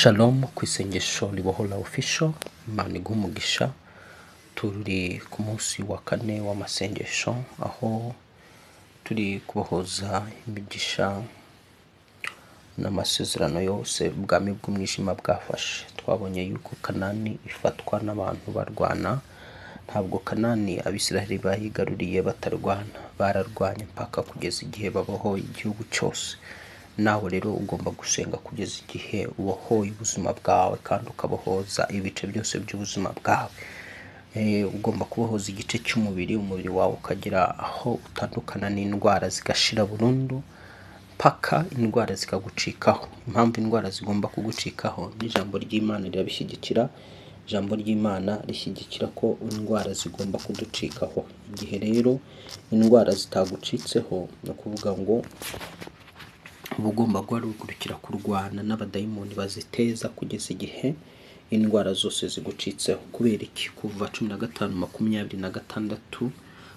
Shalom ku isengesho ribohora official. Imana iguhe umugisha. Turi ku munsi wa kane w'amasengesho, aho turi kubohoza imigisha n'amasezerano yose ubwami bw'umwijima bwafashe. Twabonye yuko Kanani ifatwa n'abantu barwana. Ntabwo Kanani Abisiraheli bayigaruriye batarwana, bararwanye mpaka kugeza igihe babohoye igihugu cyose. Nawe rero ugomba gusenga kugeza igihe ubohoye ubuzima bwawe, kandi ukabohoza ibice byose by'ubuzima bwawe. Ugomba kubohoza igice cy'umubiri, umubiri wawe ukagera aho utandukana n'indwara zigashira burundu, mpaka indwara zikagucikaho. Impamvu indwara zigomba kugucikaho n'ijambo ry'Imana rirabishyigikira. Ijambo ry'Imana rishyigikira ko indwara zigomba kuducikaho. Igihe rero indwara zitagucitseho, ni ukuvuga ngo uba ugomba guhagurukira kurwana n'abadayimoni baziteza kugeza igihe indwara zose zigucitseho. Kubera iki? Kuva 15:26,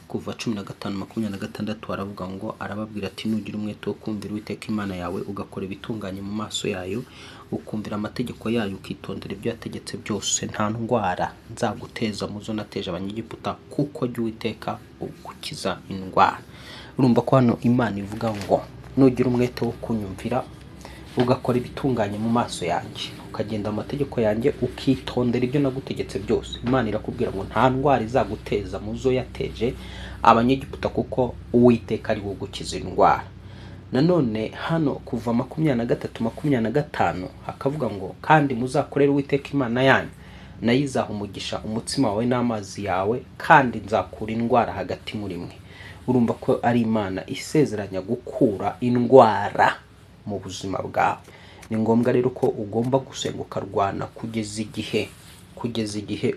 kuva 15:26 aravuga ngo, arababwira ati: nugira umwete wo kumvira Uwiteka Imana yawe, ugakora ibitunganye mu maso yayo, ukumvira amategeko yayo, ukitondera ibyo yategetse byose, nta ndwara nzaguteza mu zo nateje Abanyegiputa, kuko jya Uwiteka ugukiza indwara. Urumva ko hano Imana ivuga ngo nugira umwete wo kunyumvira, ugakora ibitunganye mu maso yanjye, ukagenda mu mategeko yanjye, ukitondera ibyo nagutegetse byose, Imana irakubwira ngo nta ndwara izaguteza mu zo yateje Abanyegiputa, kuko Uwiteka ari we ugukiza indwara. Nanone hano kuva 23:25 hakavuga ngo kandi muzakorere Uwiteka Imana yanyu, nayo izaha umugisha umutsima wawe n'amazi yawe, kandi nzakura indwara hagati muri mwe. Urumva ko ari Imana isezeranya gukura indwara mu buzima bwawe. Ni ngombwa rero ko ugomba gusenga ukarwana kugeza igihe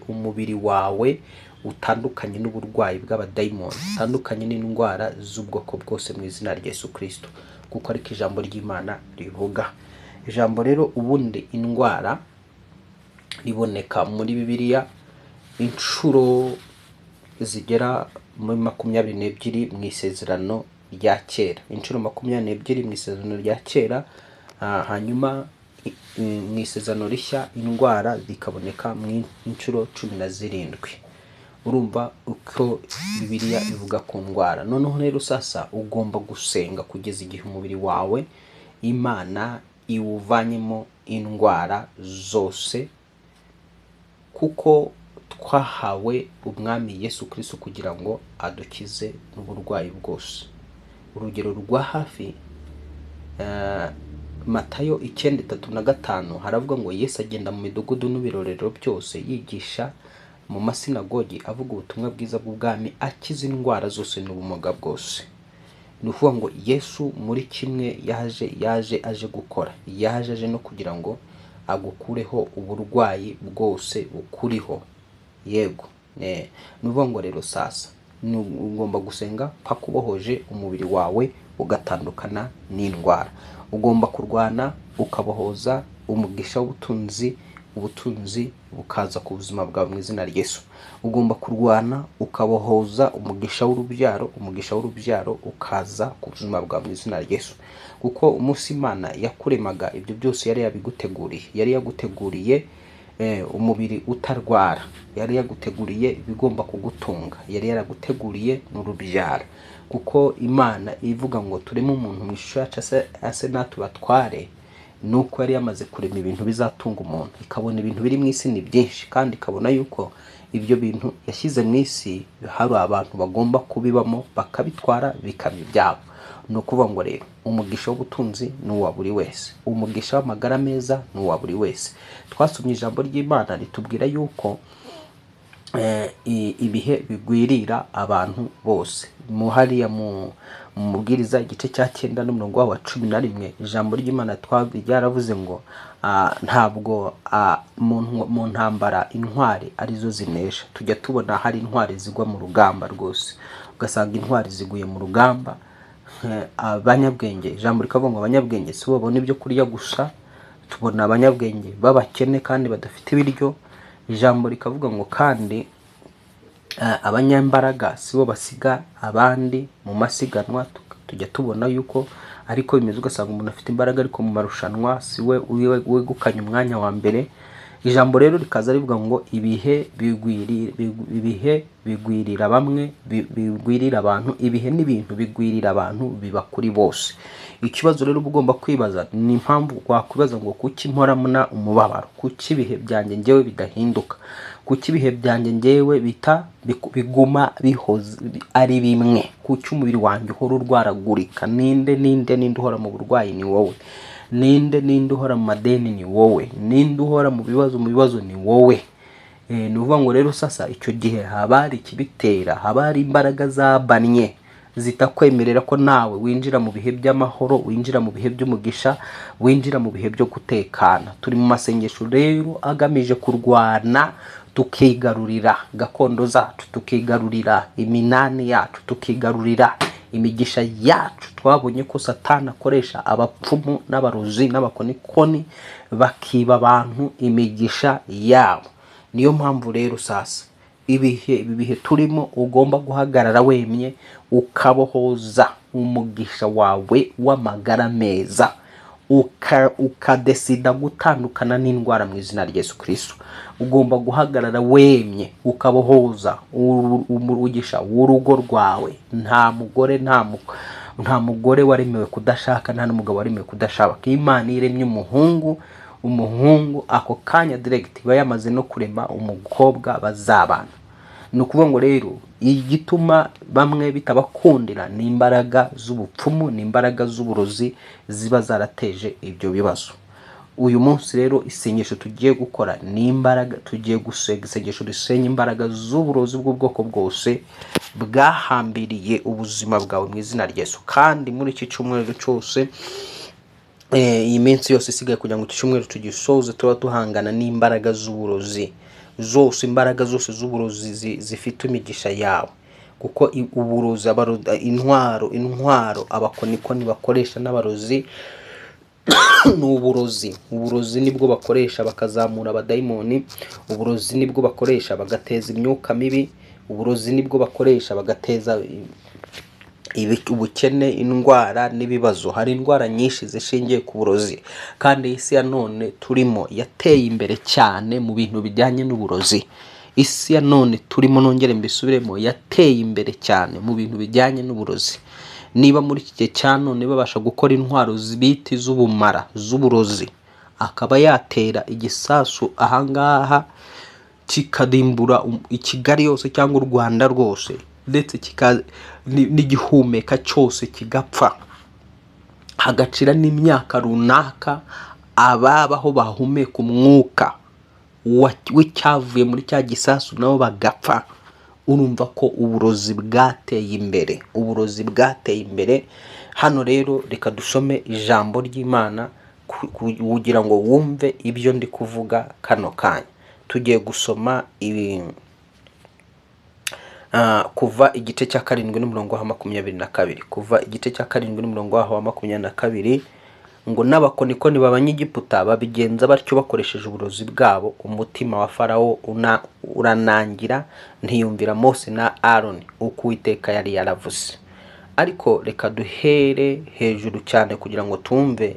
umubiri wawe utandukanye n'uburwayi bw'abadayimoni, utandukanye n'indwara z'ubwoko bwose mu izina rya Yesu Kristo, kuko ariko ijambo ry'Imana rivuga. Ijambo rero ubundi indwara riboneka muri Bibiliya inshuro zigera muri 22 mu isezerano rya kera, inshuro 22 mu isezerano rya kera. Hanyuma mu isezerano rishya indwara zikaboneka mu inshuro 17. Urumva uko Bibiliya ivuga ku ndwara. Noneho rero sasa ugomba gusenga kugeza igihe umubiri wawe Imana iwuvanyemo indwara zose, kuko twahawe umwami Yesu Kristo kugira ngo adukize n'uburwayi bwose. Urugero rwa hafi, Matayo 9:35 haravuga ngo Yesu agenda mu midugudu n'ibirorero byose, yigisha mu masinagogi, avuga ubutumwa bwiza bw'ubwami, akiza indwara zose n'ubumuga bwose. Ni ukuvuga ngo Yesu muri kimwe yaje aje gukora, yaje aje no kugira ngo agukureho uburwayi bwose bukuriho. Yego, ni ukuvuga ngo rero sasa ugomba gusenga paka ubohoje umubiri wawe ugatandukana n'indwara. Ugomba kurwana ukabohoza umugisha w'ubutunzi, ubutunzi bukaza ku buzima bwawe mu izina rya Yesu. Ugomba kurwana ukabohoza umugisha w'urubyaro, umugisha w'urubyaro ukaza ku buzima bwawe mu izina rya Yesu. Kuko umunsi Imana yakuremaga ibyo byose yari yabiguteguriye, yari yaguteguriye umubiri utarwara, yari yaguteguriye ibigomba kugutunga, yari yaraguteguriye n'urubyaro. Kuko Imana ivuga ngo tureme umuntu mu ishusho yacu ase natwe batware, nuko yari yamaze kurema ibintu bizatunga umuntu, ikabona ibintu biri mu isi ni byinshi, kandi ikabona yuko ibyo bintu yashyize mu isi hari abantu bagomba kubibamo bakabitwara bikaba ibyabo. Ni ukuvuga ngo rero umugisha w'ubutunzi ni uwa buri wese, umugisha w'amagara meza ni uwa buri wese. Twasomye ijambo ry'Imana ritubwira yuko ibihe bigwirira abantu bose. Mu hariya mu mubwiriza igice cya 9 n'umurongo wa 11, ijambo ry'Imana ryaravuze ngo ntabwo mu ntambara intwari arizo zinesha. Tujya tubona hari intwari zigwa mu rugamba rwose, ugasanga intwari ziguye mu rugamba. Abanyabwenge, ijambo rikavuga ngo abanyabwenge si bo babona ibyo kurya gusa, tubona abanyabwenge b'abakene kandi badafite ibiryo. Ijambo rikavuga ngo kandi abanyambaraga si bo basiga abandi mu masiganwa. Tujya tubona yuko ariko bimeze, ugasanga umuntu afite imbaraga ariko mu marushanwa si we wegukanye umwanya wa mbere. Ijambo rero rikaza rivuga ngo ibihe bigwirira bamwe, bigwirira abantu, ibihe n'ibintu bigwirira abantu biba kuri bose. Ikibazo rero uba ugomba kwibaza ni impamvu wakwibaza ngo kuki mporamuna umubabaro, kuki ibihe byanjye njyewe bidahinduka, kuki ibihe byanjye njyewe biguma bihoze ari bimwe, kuki umubiri wanjye uhora urwaragurika, ninde ninde ninde uhora mu burwayi? Ni wowe. Ninde ninde uhora mu madeni? Ni wowe. Ninde uhora mu bibazo? Ni wowe. Ni ukuvuga ngo rero sasa icyo gihe haba hari ikibitera, haba hari imbaraga zabannye zitakwemerera ko nawe winjira mu bihe by'amahoro, winjira mu bihe by'umugisha, winjira mu bihe byo gutekana. Turi mu masengesho rero agamije kurwana, tukigarurira gakondo zacu, tukigarurira iminani yacu, tukigarurira imigisha yacu. Twabonye ko Satani akoresha abapfumu n'abarozi n'abakonikoni bakiba abantu imigisha yabo. Niyo mpamvu rero sasa ibi bihe turimo ugomba guhagarara wemye, ukabohoza umugisha wawe w'amagara meza, ukadesida gutandukana n'indwara mu izina rya Yesu Kristo. Ugomba guhagarara wemye, ukabohoza umugisha w'urugo rwawe. Nta mugore nta mugore waremewe kudashaka, nta n'umugabo waremewe kudashaka. Imana iremye umuhungu ako kanya direct iba yamaze no kurema umukobwa bazabana. Ni ukuvuga ngo rero igituma bamwe bitabakundira ni imbaraga z'ubupfumu, ni imbaraga z'uburozi ziba zarateje ibyo bibazo. Uyu munsi rero isengesho tugiye gukora ni imbaraga, tugiye gusenga isengesho risenya imbaraga z'uburozi bw'ubwoko bwose bwahambiriye ubuzima bwawe mu izina rya Yesu. Kandi muri iki cyumweru cyose, iyi minsi yose isigaye kugira ngo iki cyumweru tugisoze, tuba duhangana n'imbaraga z'uburozi zose, imbaraga zose z'uburozi zifite imigisha yawe. Kuko uburozi, intwaro abakonikoni bakoresha n'abarozi ni uburozi. Uburozi nibwo bakoresha bakazamura abadayimoni, uburozi nibwo bakoresha bagateza imyuka mibi, uburozi nibwo bakoresha bagateza ubukene, indwara n'ibibazo. Hari indwara nyinshi zishingiye ku burozi, kandi isi ya none turimo yateye imbere cyane mu bintu bijyanye n'uburozi. Isi ya none turimo, nongere mbisubiremo, yateye imbere cyane mu bintu bijyanye n'uburozi. Niba muri iki gihe cya none babasha gukora intwaro zibiti z'ubumara z'uburozi, akaba yatera igisasu ahangaha kikadimbura Kigali yose cyangwa u Rwanda rwose, ndetse n'igihumeka cyose kigapfa, hagacira n'imyaka runaka ababaho bahumeka umwuka w'icyavuye muri cya gisasu nabo bagapfa. Urumva ko uburozi bwateye imbere, uburozi bwateye imbere. Hano rero reka dusome ijambo ry'Imana kugira ngo wumve ibyo ndi kuvuga kano kanya. Tugiye gusoma ibi kuva igice cya 7 n'umurongo wa 22. Kuva igice cya 7 n'umurongo wa 22 ngo n'abakonikoni b'Abanyegiputa babigenza batyo bakoresheje uburozi bwabo, umutima wa Farawo uranangira, ntiyumvira Mose na Aroni uko Uwiteka yari yaravuze. Ariko reka duhere hejuru cyane kugira ngo tumve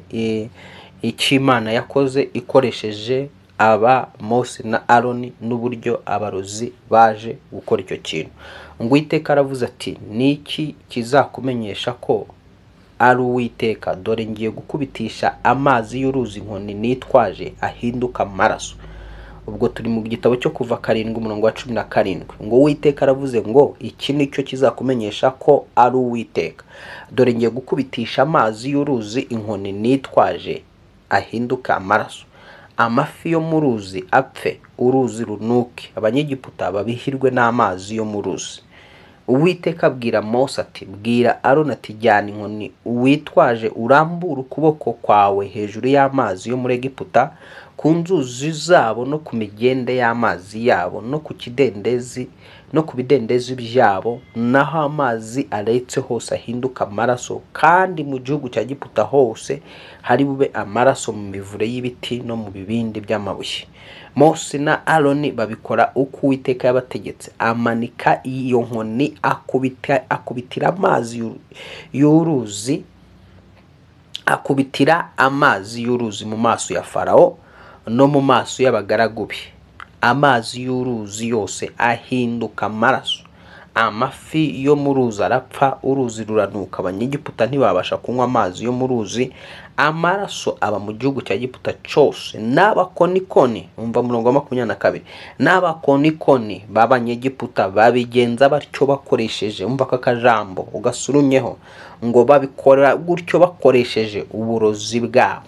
icyo Imana yakoze ikoresheje aba Mose na Aroni n'uburyo abarozi baje gukora icyo kintu. Ngo Uwiteka aravuze ati niki kizakumenyesha ko ari Uwiteka? Dore ngiye gukubitisha amazi y'uruzi inkoni nitwaje ahinduka amaraso. Ubwo turi mu gitabo cyo Kuva 7 umurongo wa 17. Ngo Uwiteka aravuze ngo iki nicyo kizakumenyesha ko ari Uwiteka, dore ngiye gukubitisha amazi y'uruzi inkoni nitwaje ahinduka amaraso, amafi yo mu ruzi apfe, uruzi runuke, Abanyegiputa babihirwe n'amazi yo mu ruzi. Uwiteka abwira Mose ati bwira Aroni ati jyana inkoni witwaje urambure ukuboko kwawe hejuru y'amazi yo muri Egiputa, ku nzuzi zabo no ku migende y'amazi yabo no ku kidendezi no ku bidendezi byabo, naho amazi aretse hose ahinduka amaraso, kandi mu gihugu cya Egiputa hose hari bube amaraso mu mivure y'ibiti no mu bibindi by'amabuye. Mose na Aroni babikora uko Uwiteka yabategetse. Amanika iyo nkoni akubitira amazi y'uruzi, akubitira amazi y'uruzi mu maso ya Farawo no mu maso y'abagaragu be. Amazi y'uruzi yose ahinduka amaraso, amafi yo mu ruzi arapfa, uruzi ruranuka, Abanyegiputa ntibabasha kunywa amazi yo mu ruzi. Amaraso aba mu gihugu cya Egiputa cyose. N'abakonikoni, umva murongo wa 22, n'abakonikoni b'Abanyegiputa babigenza batyo bakoresheje, umva aka kajambo ugasurunyeho, ngo babikora gutyo bakoresheje uburozi bwabo.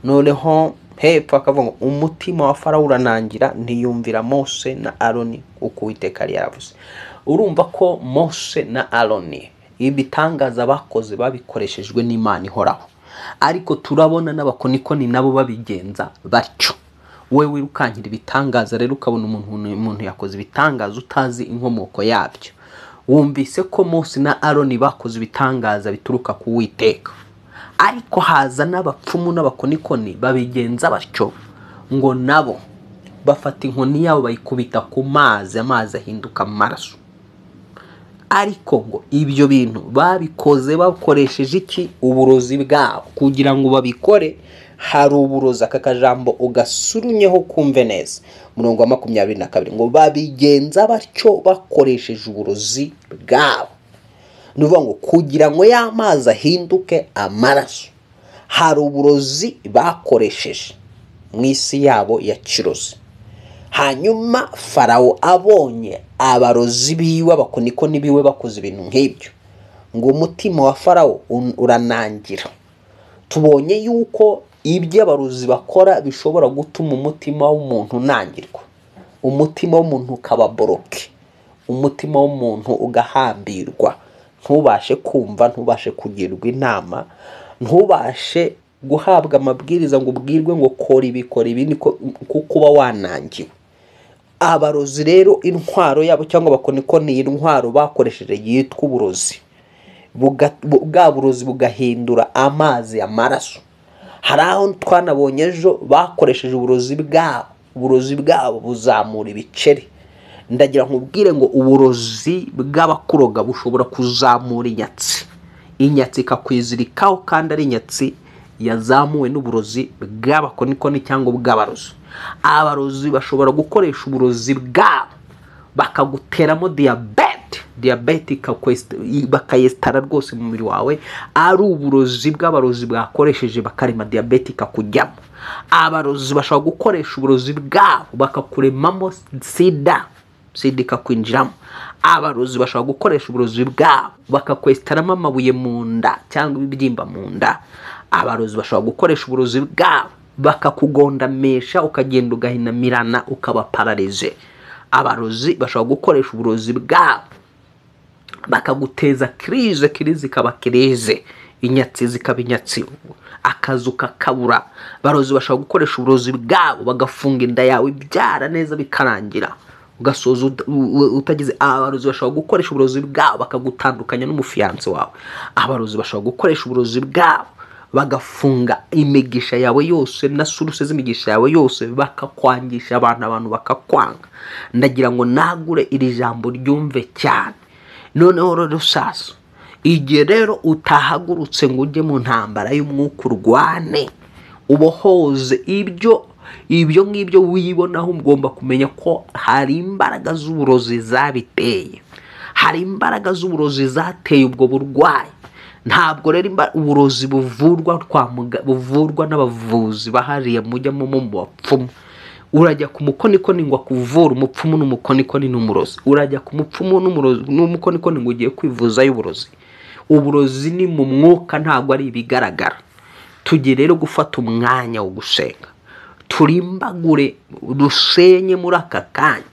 Noneho hepfo akavuga ngo umutima wa Farawo uranangira, ntiyumvira Mose na Aroni uko Uwiteka yari yaravuze. Urumva ko Mose na Aroni ibitangaza bakoze babikoreshejwe n'Imana ihoraho, ariko turabona n'abakonikoni nabo babigenza batyo. Wowe wirukankira ibitangaza rero ukabona umuntu yakoze ibitangaza utazi inkomoko yabyo. Wumvise ko Mose na Aroni bakoze ibitangaza bituruka ku Uwiteka, ariko haza n'abapfumu n'abakonikoni babigenza batyo, ngo nabo bafata inkoni yabo bayikubita ku mazi, amazi ahinduka amaraso. Ariko ngo ibyo bintu babikoze bakoresheje iki? Uburozi bwabo. Kugira ngo babikore hari uburozi. Aka kajambo ugasurunyeho kumve neza. Murongo wa 22 ngo babigenza batyo bakoresheje uburozi bwabo. Ni ukuvuga ngo kugira ngo ya mazi ahinduke amaraso hari uburozi bakoresheje mu isi yabo ya kirozi. Hanyuma Farawo abonye abarozi biwe, abakonikoni biwe bakoze ibintu nk'ibyo, ngo umutima wa Farawo uranangira. Tubonye yuko ibyo abarozi bakora bishobora gutuma umutima w'umuntu unangirwa, umutima w'umuntu ukaba boroke, umutima w'umuntu ugahambirwa, ntubashe kumva, ntubashe kugirwa inama, ntubashe guhabwa amabwiriza ngo ubwirwe ngo kora ibi, kora ibi, niko kuko uba wanangiwe. Abarozi rero intwaro yabo cyangwa abakonikoni intwaro bakoresheje yitwa uburozi, bwa burozi bugahindura amazi amaraso. Hari aho twanabonye ejo bakoresheje uburozi bwabo, uburozi bwabo buzamura ibiceri. Ndagira nkubwire ngo uburozi bw'abakuroga bushobora kuzamura inyatsi, inyatsi ikakwizirikaho, kandi ari inyatsi yazamuwe n'uburozi bw'abakonikoni cyangwa bw'abarozi. Abarozi bashobora gukoresha uburozi bwabo bakaguteramo diyabete, diyabete bakayesitara rwose mu mubiri wawe, ari uburozi bw'abarozi bwakoresheje bakarema diyabete ikakujyamo. Abarozi bashobora gukoresha uburozi bwabo bakakuremamo sida, sida ikakwinjiramo. Abarozi bashobora gukoresha uburozi bwabo bakakwesitaramo amabuye mu nda cyangwa ibibyimba mu nda. Abarozi bashobora gukoresha uburozi bwabo bakakugondamesha ukagenda ugahinamirana ukaba pararize. Abarozi bashobora gukoresha uburozi bwabo bakaguteza kirize, kirize ikaba kirize, inyatsi zikaba inyatsi, akazu kakabura. Abarozi bashobora gukoresha uburozi bwabo bagafunga inda yawe ibyara neza bikarangira, ugasoza utagize. Abarozi bashobora gukoresha uburozi bwabo bakagutandukanya n'umufiyanse wawe. Abarozi bashobora gukoresha uburozi bwabo bagafunga imigisha yawe yose na suruse z'imigisha yawe yose, bakakwangisha abantu, abantu bakakwanga. Ndagira ngo nagure iri jambo ryumve cyane. Noneho rero sasa, igihe rero utahagurutse ngo ujye mu ntambara y'umwuka urwane, ubohoze ibyo ngibyo wibonaho, ugomba kumenya ko hari imbaraga z'uburozi zabiteye, hari imbaraga z'uburozi zateye ubwo burwayi. Ntabwo rero uburozi buvurwa buvurwa n'abavuzi bahariye mujyamo mu bapfumu. Urajya ku mukonikoni ngo akuvure, umupfumu n'umukonikoni n'umurozi. Urajya ku mupfumu n'umurozi n'umukonikoni ngo ugiye kwivuza y'uburozi. Uburozi ni mu mwuka, ntabwo ari ibigaragara. Tujye rero gufata umwanya wo gusenga, turimbagure, dusenye muri aka kanya.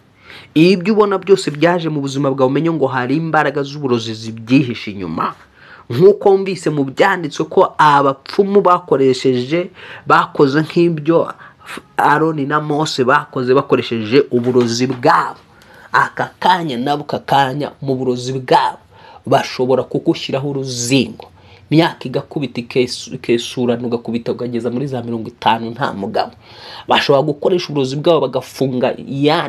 Ibyo ubona byose byaje mu buzima bwawe, umenye ngo hari imbaraga z'uburozi zibyihishe inyuma. Nk'uko wumvise mu byanditswe ko abapfumu bakoresheje, bakoze nk'ibyo Aroni na Mose bakoze bakoresheje uburozi bwabo. Aka kanya nabo kanya mu burozi bwabo bashobora kugushyiraho uruzingo, imyaka igakubita ikesurana, ugakubita ukageza muri za 50 nta mugabo. Bashobora gukoresha uburozi bwabo bagafunga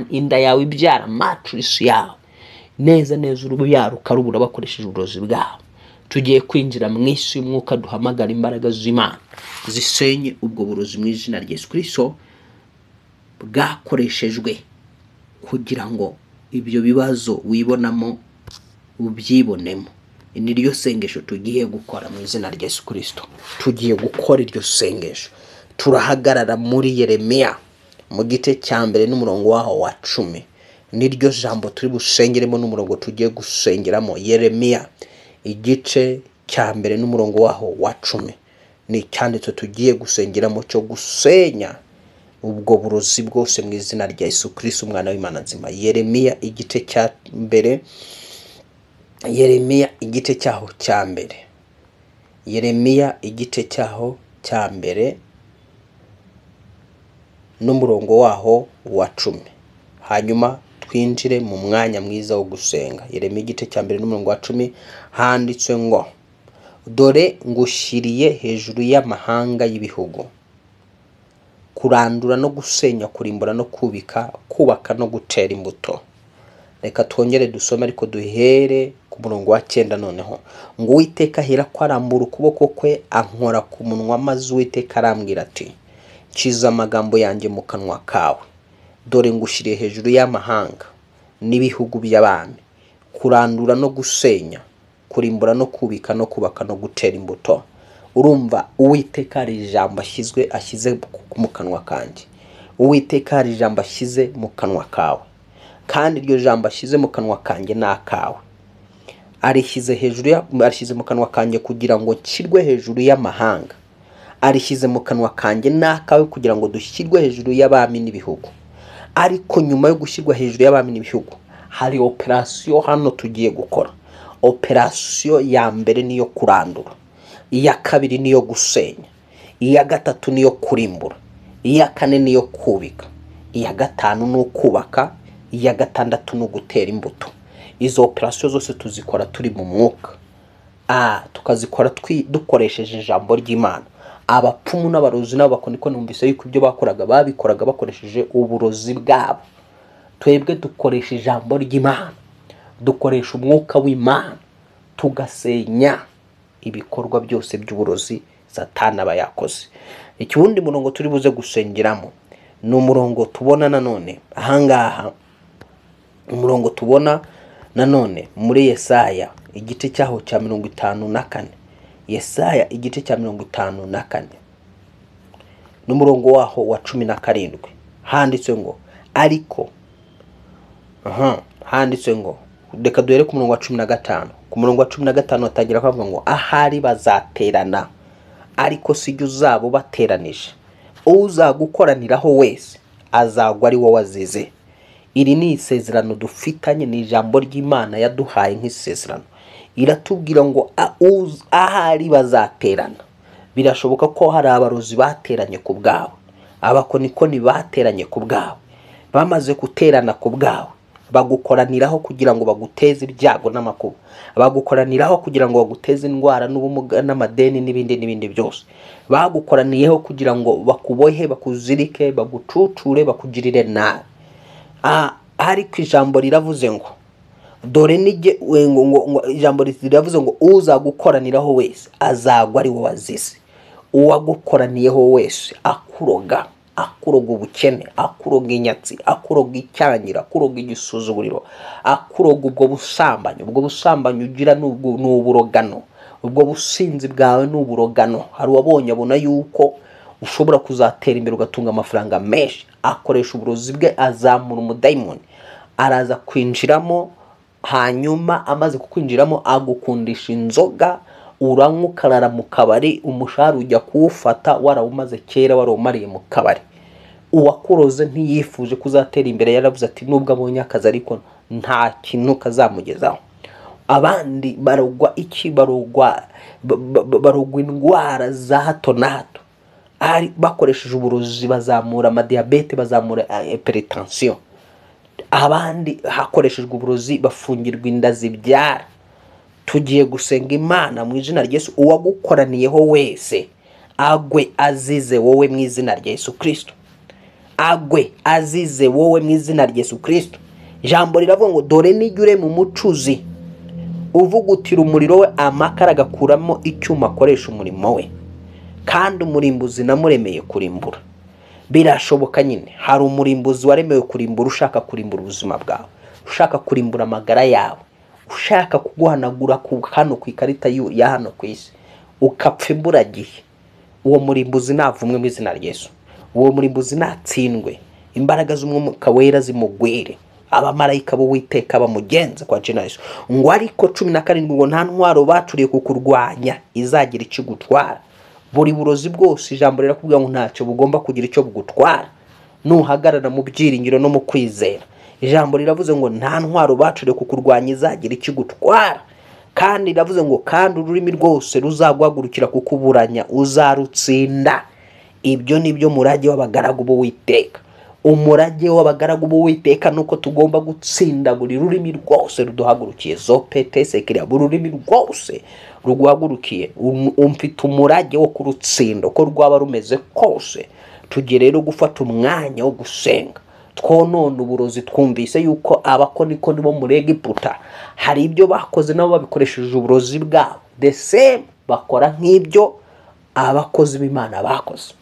inda yawe ibyara, matrice yawe neza neza, urubyaro ukarubura bakoresheje uburozi bwabo. Tugiye kwinjira mu isi y'umwuka, duhamagara imbaraga z'Imana zisenye ubwo burozi mu izina rya Yesu Kristo bwakoreshejwe kugira ngo ibyo bibazo wibonamo ubyibonemo. Ni ryo sengesho tugiye gukora mu izina rya Yesu Kristo. Tugiye gukora iryo sengesho. Turahagarara muri Yeremiya mu gice cya 1 n'umurongo waho wa 10. Niryo jambo turi busengeremo n'umurongo tugiye gusengeramo. Yeremiya igice cya 1 n'umurongo waho wa 10 ni icyanditso tugiye gusengeramo cyo gusenya ubwo burozi bwose mu izina rya Yesu Kristo umwana w'Imana nzima. Yeremiya igice cya 1, Yeremiya igice cyaho cya 1, Yeremiya igice cyaho cya 1 n'umurongo waho wa 10. Hanyuma twinjire mu mwanya mwiza wo gusenga. Yeremiya igice cya 1 n'umurongo wa 10 handitswe ngo: dore ngushyiriye hejuru y'amahanga y'ibihugu, kurandura no gusenya, kurimbura no kubika, kubaka no gutera imbuto. Reka twongere dusome ariko duhere ku murongo wa 9 noneho. Ngo Uwiteka ahera ko arambura ukuboko kwe ankora ku munwa, maze Uwiteka arambwira ati: nshyize amagambo yanjye mu kanwa kawe, dore ngushyiriye hejuru y'amahanga n'ibihugu by'abami, kurandura no gusenya, kurimbura no kubika no kubaka no gutera imbuto. Urumva Uwiteka hari ijambo ashyize mu kanwa kanjye. Uwiteka hari ijambo ashyize mu kanwa kawe, kandi iryo jambo ashyize mu kanwa kanjye ni akawe. Arishyize hejuru, arishyize mu kanwa kanjye kugira ngo nshyirwe hejuru y'amahanga. Arishyize mu kanwa kanjye n'akawe kugira ngo dushyirwe hejuru y'abami n'ibihugu. Ariko nyuma yo gushyirwa hejuru y'abami n'ibihugu hari operasiyo hano tugiye gukora. Operasiyo ya mbere niyo kurandura, iya kabiri niyo gusenya, iya gatatu niyo kurimbura, iya kane niyo kubika, iya gatanu ni ukubaka, iya gatandatu ni ugutera imbuto. Izo operasiyo zose tuzikora turi mu mwuka, tukazikora dukoresheje ijambo ry'Imana. Abapfumu n'abarozi n'abakonikoni numvise yuko ibyo bakoraga babikoraga bakoresheje uburozi bwabo. Twebwe dukoresha ijambo ry'Imana, dukoresha umwuka w'Imana, tugasenya ibikorwa byose by'uburozi Satani aba yakoze. Ikiwundi murongo turi buze gusengeramo ni umurongo tubona nanone ahangaha, umurongo tubona nanone muri Yesaya igice cyaho cya 54. Yesaya igice cya 54 n'umurongo waho wa 17 handitswe ngo: ariko handitswe ngo, reka duhere ku murongo wa 15. Ku murongo wa 15 atangira kuvuga ngo: ahari bazaterana, ariko si jye uzaba bateranije, uzagukoraniraho wese azagwa ari wowe azize. Iri ni isezerano dufitanye, ni ijambo ry'Imana yaduhaye nk'isezerano. Iratubwira ngo ahari bazaterana. Birashoboka ko hari abarozi bateranye ku bwawe, abakonikoni bateranye ku bwawe, bamaze guterana ku bwawe, bagukoraniraho kugira ngo baguteze ibyago n'amakuba, bagukoraniraho kugira ngo baguteze indwara n'ubumuga n'amadeni n'ibindi n'ibindi byose. Bagukoraniyeho kugira ngo bakubohe, bakuzirike, bagucucure, bakugirire nabi. Ariko ijambo riravuze ngo dore nige ngo ijambo riravuze ngo uzagukoraniraho wese azagwa ari wowe azize. Uwagukoraniyeho wese akuroga, akuroga ubukene, akuroga inyatsi, akuroga icyangira, akuroga igisuzuguriro, akuroga ubwo busambanyi. Ubwo busambanyi ugira ni uburogano, ubwo businzi bwawe ni uburogano. Hari uwabonye abona yuko ushobora kuzatera imbere ugatunga amafaranga menshi, akoresha uburozi bwe azamura umudayimoni, araza kwinjiramo, hanyuma amaze kukwinjiramo agukundisha inzoga, uranywa ukarara mu kabari, umushahara ujya kuwufata warawumaze kera, warawumariye mu kabari. Uwakuroze ntiyifuje kuzatera imbere, yaravuze ati nubwo abonye akazi ariko nta kintu kazamugezaho. Abandi barogwa iki? Barogwa indwara za hato na hato, ari bakoresheje uburozi, bazamura amadiyabete, bazamura hypertension. Abandi hakoreshejwe uburozi bafungirwa inda zibyara. Tugiye gusenga Imana mu izina rya Yesu, uwagukoraniyeho wese agwe azize wowe mu izina rya Yesu Kristo. Agwe azize wowe mu izina rya Yesu Kristo. Ijambo riravuga ngo dore nijya urema umucuzi uvugutira umuriro we amakara agakuramo icyuma akoresha umurimo we, kandi umurimbuzi namuremeye kurimbura. Birashoboka nyine, hari umurimbuzi waremewe kurimbura, ushaka kurimbura ubuzima bwawe, ushaka kurimbura amagara yawe, ushaka kuguhanagura hano ku ikarita ya hano ku isi, ukapfa imburagihe. Uwo murimbuzi navumwe mu izina rya Yesu. Uwo murimbuzi natsindwe, imbaraga z'umwuka wera zimugwire, abamarayika b'Uwiteka bamugenze kwa jina Yesu. Ngo ariko 17 ngo nta ntwaro bacuriye kukurwanya izagira icyo igutwara. Buri burozi bwose ijambo rirakubwira ngo ntacyo bugomba kugira icyo bugutwara nuhagarara mu byiringiro no mu kwizera. Ijambo riravuze ngo nta ntwaro bacuriye kukurwanya izagira icyo igutwara. Kandi riravuze ngo kandi ururimi rwose ruzaguhagurukira kukuburanya uzarutsinda. Ibyo nibyo murage w'abagaragu b'Uwiteka. Umurage w'abagaragu b'Uwiteka nuko tugomba gutsinda buri rurimi rwose ruduhagurukiye. Zopete sekiriya, buri rurimi rwose ruguhagurukiye umfite umurage wo kurutsinda uko rwaba rumeze kose. Tugiye rero gufata umwanya wo gusenga twonona uburozi. Twumvise yuko abakonikoni bo muri Egiputa hari ibyo bakoze nabo babikoresheje uburozi bwabo, the same bakora nk'ibyo abakozi b'Imana bakoze.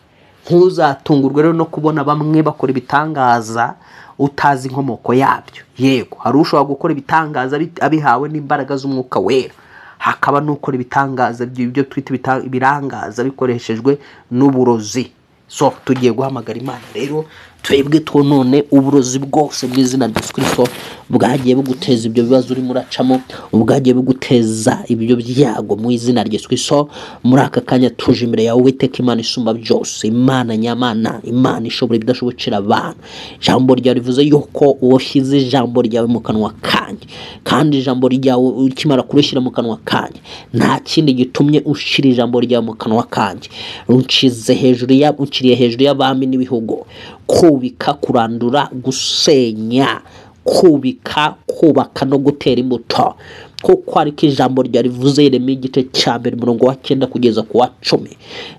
Ntuzatungurwe rero no kubona bamwe bakora ibitangaza utazi inkomoko yabyo. Yego, hari ushobora gukora ibitangaza abihawe n'imbaraga z'umwuka wera, hakaba n'ukora ibitangaza ibyo twita ibirangaza bikoreshejwe n'uburozi. So tugiye guhamagara Imana rero, twebwe twonone uburozi bwose mu izina rya Yesu Kristo bwagiye buguteza ibyo bibazo urimo uracamo, bwagiye buguteza ibyo byago mu izina rya Yesu Kristo. Muri aka kanya tuje imbere yawe Uwiteka Imana isumba byose, Imana nyamana, Imana ishobora ibidashobokera abantu. Ijambo ryawe rivuze yuko washyize ijambo ryawe mu kanwa kanjye, kandi ijambo ryawe ukimara kurishyira mu kanwa kanjye nta kindi gitumye ushyira ijambo ryawe mu kanwa kanjye. Unshize hejuru ya unciriye hejuru y'abami n'ibihugu, kubika, kurandura, gusenya, kubika, kubaka no gutera imbuto, kuko ariko ijambo ryawe rivuze. Yeremiya igice cya 1 umurongo wa 9 kugeza ku wa 10.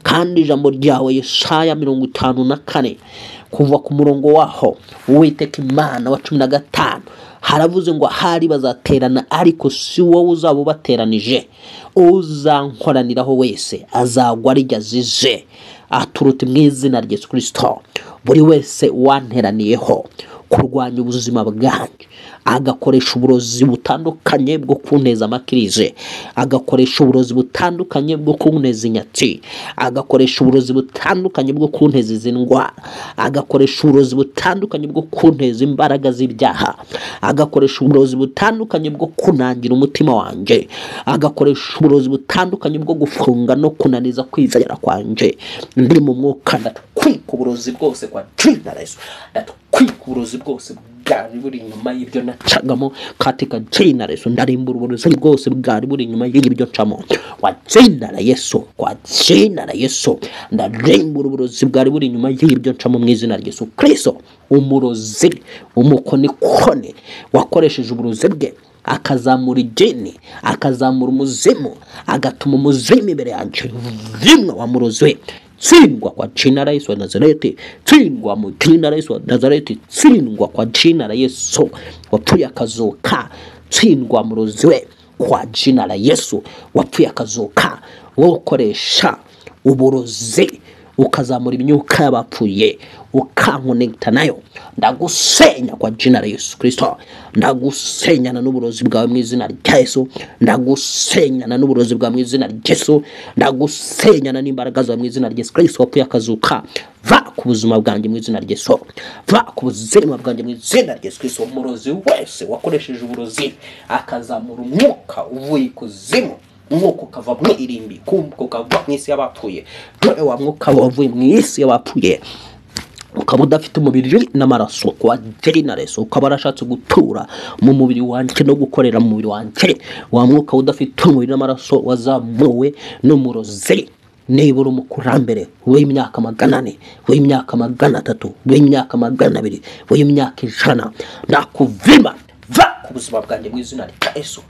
Kandi ijambo ryawe Yesaya 54 kuva ku murongo waho Uwiteka Imana wa 15 haravuze ngo ahari bazaterana ariko si wowe uzaba ubateranije, uzankoraniraho wese azagwa arijya azize. Aturutse mu izina rya Yesu Kristo, buri wese wanteraniyeho kurwanya ubuzima bwanjye, agakoresha uburozi butandukanye bwo kunteza amakirize, agakoresha uburozi butandukanye bwo kunteza inyatsi, agakoresha uburozi butandukanye bwo kunteza izi ndwara, agakoresha uburozi butandukanye bwo kunteza imbaraga z'ibyaha, agakoresha uburozi butandukanye bwo kunangira umutima wanjye, agakoresha uburozi butandukanye bwo gufunga no kunaniza kwizera kwanjye. Ndi mu mwuka, ndatwika uburozi bwose kwa jina la Yesu, ndatwika uburozi bwose bwari buri inyuma y'ibyo nacagamo katika jina la Yesu. Ndarimbura uburozi bwose bwari buri inyuma y'ibyo ncamo kwa jina la Yesu, kwa jina la Yesu. Ndarimbura uburozi bwari buri inyuma y'ibyo ncamo mu izina rya Yesu Kristo. Umurozi, umukonikoni wakoresheje uburozi bwe akazamura igeni, akazamura umuzimu, agatuma umuzimu imbere yanjye, rimwe wa murozi we, tsindwa kwa jina la Yesu wa Nazareti, tsindwa mu jina la Yesu wa Nazareti, tsindwa kwa jina la Yesu wapfuye akazuka, tsindwa murozi we kwa jina la Yesu wapfuye akazuka. Wowe ukoresha uburozi ukazamura imyuka y'abapfuye ukankonekita nayo, ndagusenya kwa jina la Yesu Kristo. Ndagusenyana n'uburozi bwawe mu izina rya Yesu, ndagusenyana n'uburozi bwawe mu izina rya Yesu, ndagusenyana n'imbaraga zawe mu izina rya Yesu Kristo wapfuye akazuka. Va ku buzima bwanjye mu izina rya Yesu, va ku buzima bwanjye mu izina rya Yesu Kristo. Umurozi wese wakoresheje uburozi akazamura umwuka uvuye ikuzimu, umwuka ukava mu irimbi, ukava mu isi y'abapfuye, dore wa mwuka wavuye mu isi y'abapfuye ukaba udafite umubiri n'amaraso kwa jina la Yesu, ukaba warashatse gutura mu mubiri wanjye no gukorera mu mubiri wanjye, wa mwuka udafite umubiri n'amaraso wazamuwe n'umurozi. Niba uri umukurambere w'imyaka 400, w'imyaka 300, w'imyaka 200, w'imyaka 100, ndakuvima, va ku buzima bwanjye mu izina rya Yesu,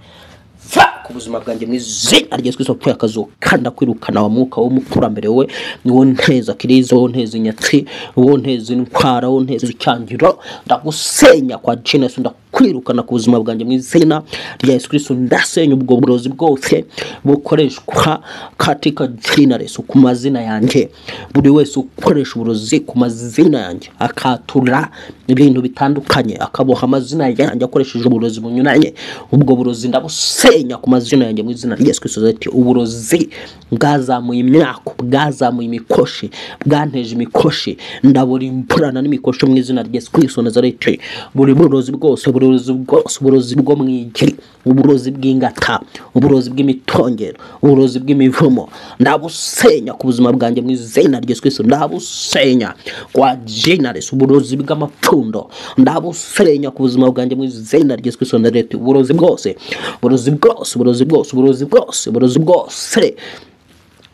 va ku buzima bwanjye mu izina rya Yesu Kristo wapfuye akazuka. Ndakwirukana wa mwuka w'umukurambere we, niwo nteza kirizo, wo nteza inyatsi, wo nteza indwara, wo nteza icyangiro. Ndagusenya kwa jina Yesu, ndakwirukana ku buzima bwanjye mu izina rya Yesu Kristo. Ndasenya ubwo burozi bwose bukoreshwa katika jina Yesu ku mazina yanjye. Buri wese ukoresha uburozi ku mazina yanjye akatura ibintu bitandukanye, akaboha amazina yanjye akoresheje uburozi bunyuranye, ubwo burozi ndabusenya ku mazina yanjye mu izina rya Yesu Kristo. Ati uburozi bwazamuye imyako, bwazamuye imikoshi, bwanteje imikoshi, ndaburimburana n'imikoshi mu izina rya Yesu Kristo Nazareti. Buri burozi bwose, uburozi bwose, uburozi bwo mu igi, uburozi bw'ingata, uburozi bw'imitongero, uburozi bw'imivumo, ndabusenya ku buzima bwanjye mu izina rya Yesu Kristo. Ndabusenya kwa jina Yesu. Uburozi bw'amapfundo ndabusenya ku buzima bwanjye mu izina rya Yesu Kristo Nazareti. Uburozi bwose, uburozi bwose, uburozi bwose, uburozi bwose, uburozi bwose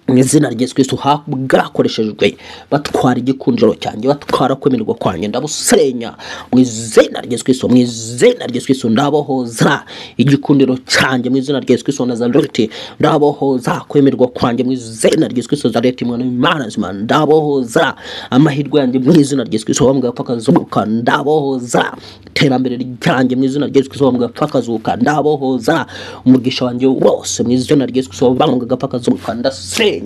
mu izina rya Yesu Kristo bwakoreshejwe batwara igikundiro cyanjye, batwara kwemererwa kwanjye, ndabusenya mu izina rya Yesu Kristo. Mu izina rya Yesu Kristo ndabohoza igikundiro cyanjye mu izina rya Yesu Kristo Nazareti. Ndabohoza kwemererwa kwanjye mu izina rya Yesu Kristo Nazareti, mwana w'Imana nzima. Ndabohoza amahirwe yanjye mu izina rya Yesu Kristo wambwa akazuka. Ndabohoza iterambere ryanjye mu izina rya Yesu Kristo wambwa akazuka. Ndabohoza umugisha wanjye wose mu izina rya Yesu Kristo wambwa akazuka. Ndasenya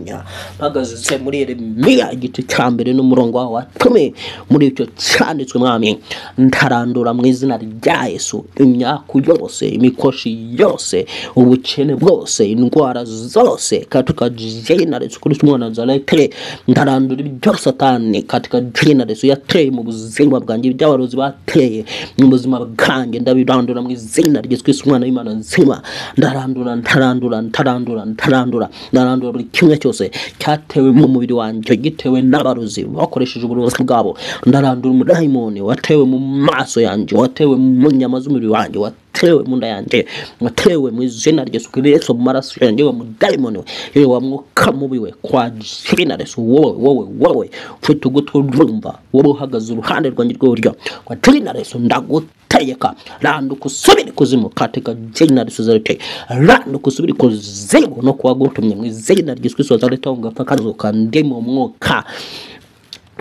mpagaze muri Yeremiya igice cya mbere n'umurongo wa 10, muri icyo cyanditswe mwami, ntarandura mu izina rya Yesu imyaku yose, imikoshi yose, ubukene bwose, indwara zose katika jina Yesu Kristo mwana wa Nazareti. Ntarandura ibyo Satani katika jina Yesu yateye mu buzima bwanjye, iby'abarozi bateye mu buzima bwanjye, ndabirandura mu izina rya Yesu Kristo mwana w'Imana nzima. Ndarandura, ntarandura, ntarandura, ntarandura, ndarandura buri kimwe cyose cyatewe mu mubiri wanjye gitewe n'abarozi bakoresheje uburozi bwabo. Ndarandura umudayimoni watewe mu maso yanjye, watewe mu nyama z'umubiri wanjye, watewe mu nda yanjye, watewe mu izina rya Yesu Kristo mu maraso yanjye, wa mudayimoni we, wa mwuka mubi we, kwa jina Yesu. Wowe, wowe, wowe ufite ugutwi urumva, wowe uhagaze uruhande rwanjye rw'iburyo, kwa jina Yesu ndagutegeka, randuka usubire ikuzimu katika jina Yesu Nazareti. Randuka usubire ikuzimu no kuwagutumye mu izina rya Yesu Kristo Nazareti, ngapfa kazuka ndi mu mwuka.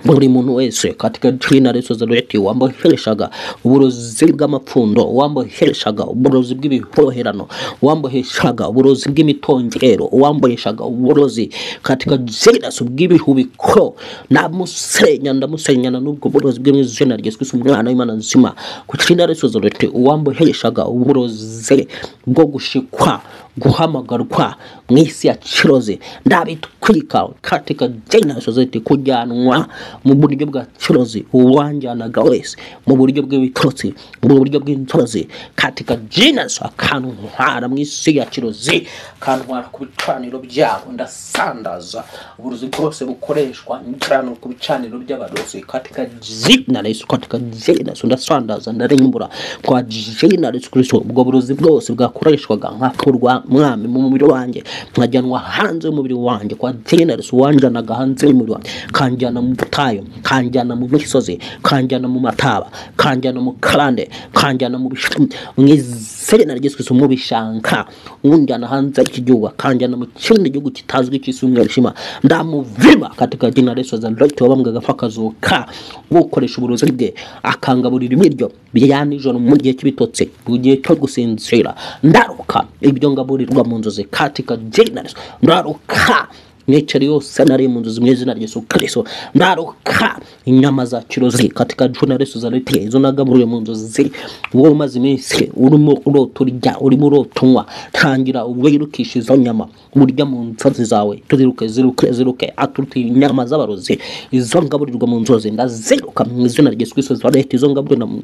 Buri muntu wese katika jina Yesu Nazareti wamboheshaga uburozi bw'amapfundo, wamboheshaga uburozi bw'ibihoherano, wamboheshaga uburozi bw'imitongero, wamboheshaga uburozi katika jina Yesu bw'ibihubiko, ndamusenya, ndamusenyana n'ubwo burozi bwe mu izina rya Yesu Kristo umwana w'Imana nzima. Ku jina Yesu Nazareti wamboheshaga uburozi bwo gushikwa, guhamagarwa mu isi ya kirozi, ndabitwika katika jina Yesu Nazareti. Kujyanwa mu buryo bwa kirozi, uwanjyanaga wese mu buryo bw'ibitotsi, mu buryo bw'inzozi, katika jina Yesu akantwara mu isi ya kirozi, akantwara ku bicaniro byabo. Ndasandaza uburozi bwose bukoreshwa njyana ku bicaniro by'abarozi katika jina Yesu, katika jina Yesu ndasandaza, ndarimbura kwa jina Yesu Kristo ubwo burozi bwose bwakoreshwaga nkakurwa mwami mu mubiri wanjye, nkajyanwa hanze y'umubiri wanjye kwa jina Yesu. Wanjyanaga hanze y'umubiri wanjye, kanjyana mu butayu, kanjyana mu misozi, kanjyana mu mataba, kanjyana mu karande, kanjyana mu izina rya Yesu Kristo mu bishanka, unjyana hanze y'igihugu, kanjyana mu kindi gihugu kitazwi cy'isi umwijima, ndamuvima katika jina Yesu Nazareti. Wabambwaga akazuka, ukoresha uburozi bwe akangaburira ibiryo bya nijoro mu gihe cy'ibitotsi, mu gihe cyo gusinzira, ndaruka ibyo ngaburirwa mu nzozi katika jina Yesu. Ndaruka imiceri yose nari mu nzozi mu izina rya Yesu Kristo. Ndaruka inyama za kirozi katika jina Yesu Nazareti, izo nagaburiwe mu nzozi. Wowe umaze iminsi urimo urota urya, urimo urota unywa, tangira wirukisha izo nyama urya mu nzozi zawe, tuziruke, ziruke, ziruke, aturuta inyama z'abarozi, izo ngaburirwa mu nzozi ndaziruka mu izina rya Yesu Kristo Nazareti, izo ngaburirwa mu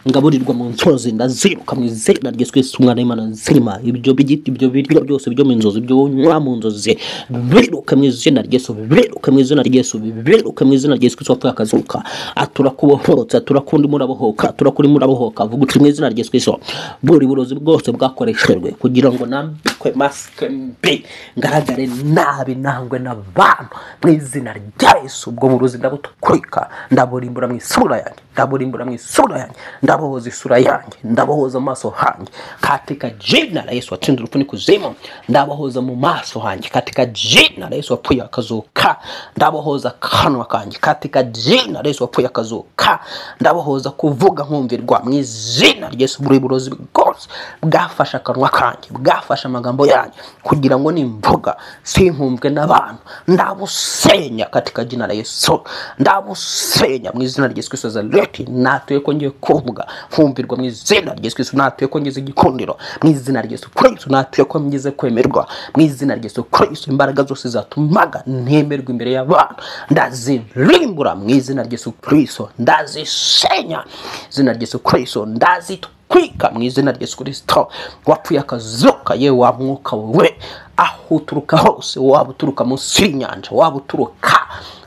ngaburirwa mu nzozi ndaziruka mu izina rya Yesu Kristo umwana w'Imana nzima. Ibyo bigiti, ibyo biryo byose byo mu nzozi, byo unywa mu nzozi, biruka mu izina rya Yesu, biruka mu izina rya Yesu, biruka mu izina rya Yesu Kristo wapfuye akazuka. Atura kubohorotse, atura kundi murabohoka, atura kuri murabohoka. Vuga uti mu izina rya Yesu Kristo, buri burozi bwose bwakoreshejwe kugira ngo nambikwe masike mbi, ngaragare nabi, nangwe n'abantu, mu izina rya Yesu ubwo burozi ndabutwika, ndaburimbura mu isura yanjye, ndaburimbura mu isura yanjye, ndabohoza isura yanjye, ndabohoza amaso hanjye katika jina la Yesu watsinze urupfu n'ikuzimu, ndabohoza mu maso hanjye katika jina la Yesu wapfuye akazuka, ndabohoza akanwa kanjye katika jina la Yesu wapfuye akazuka, ndabohoza kuvuga nkumvirwa mu izina rya Yesu. Buri burozi bwose bwafashe akanwa kanjye, bwafashe amagambo yanjye kugira ngo nimvuga sinkumvwe n'abantu, ndabusenya katika jina la Yesu, ndabusenya mu izina rya Yesu Kristo Nazareti. Natuye ko ngiye kuvuga nkumvirwa mu izina rya Yesu Kristo, natuye ko ngize igikundiro mu izina rya Yesu Kristo, natuye ko ngize kwemerwa mu izina rya Yesu Kristo. Imbaraga zose zatumaga ntemerwa imbere y'abantu ndazirimbura mu izina rya Yesu Kristo, ndazisenya izina rya Yesu Kristo, ndazitwika mu izina rya Yesu Kristo wapfuye akazuka. Yewe wa mwuka we, aho uturuka hose, waba uturuka munsi y'inyanja, waba uturuka